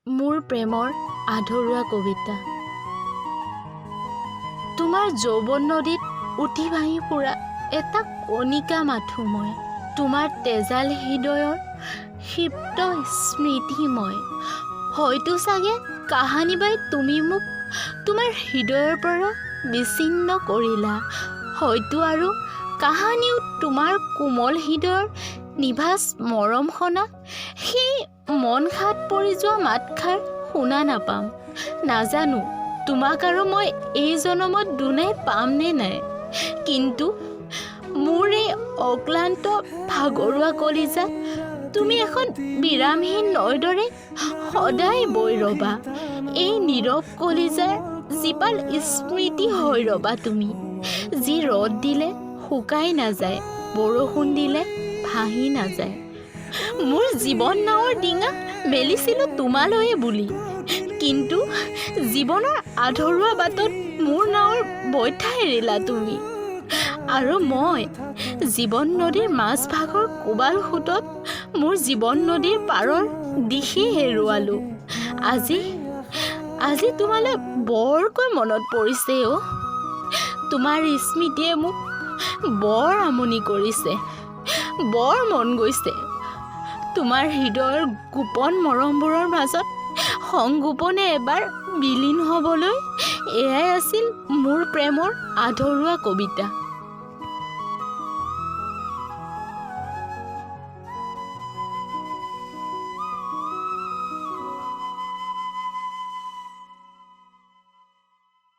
মোৰ প্ৰেমৰ আধৰুৱা কবিতা। তোমাৰ যৌৱন নদীত উটি ভাহি ফুৰা এটা কণিকা মাথো মই। তোমাৰ তেজাল হৃদয়ৰ ক্ষিপ্ত স্মৃতি মই। হয়তো চাগে কাহানিবাই তুমি মোক তোমাৰ হৃদয়ৰ পৰা বিচ্ছিন্ন কৰিলা। হয়তো আৰু কাহানিও তোমাৰ কোমল হৃদয়ৰ নিভাঁজ মৰম সনা সেই মন শাঁত পৰি যোৱা মাতষাৰ শুনা নাপাম। নাজানো তোমাক আৰু মই এই জনমত দুনাই পাম নে নাই, কিন্তু মোৰ এই অক্লান্ত ভাগৰুৱা কলিজাত তুমি এখন বিৰামহীন নৈৰ দৰে সদায় বৈ ৰবা। এই নীৰৱ কলিজাৰ জীপাল স্মৃতি হৈ ৰবা তুমি, যি ৰ'দ দিলে শুকাই নাযায়, বৰষুণ দিলে ভাহি নাযায়। মোৰ জীৱন নাৱৰ ডিঙা মেলিছিলোঁ তোমালৈয়ে বুলি, কিন্তু জীৱনৰ আধৰুৱা বাটত মোৰ নাৱৰ বৈঠা এৰিলা তুমি। আৰু মই জীৱন নদীৰ মাজভাগৰ কোবাল সোঁতত মোৰ জীৱন নদীৰ পাৰৰ দিশেই হেৰুৱালোঁ। আজি আজি তোমালৈ বৰকৈ মনত পৰিছে অ'। তোমাৰ স্মৃতিয়ে মোক বৰ আমনি কৰিছে। বৰ মন গৈছে তোমাৰ হৃদয়ৰ গোপন মৰমবোৰৰ মাজত সংগোপনে এবাৰ বিলীন হ'বলৈ। এয়াই আছিল মোৰ প্ৰেমৰ আধৰুৱা কবিতা।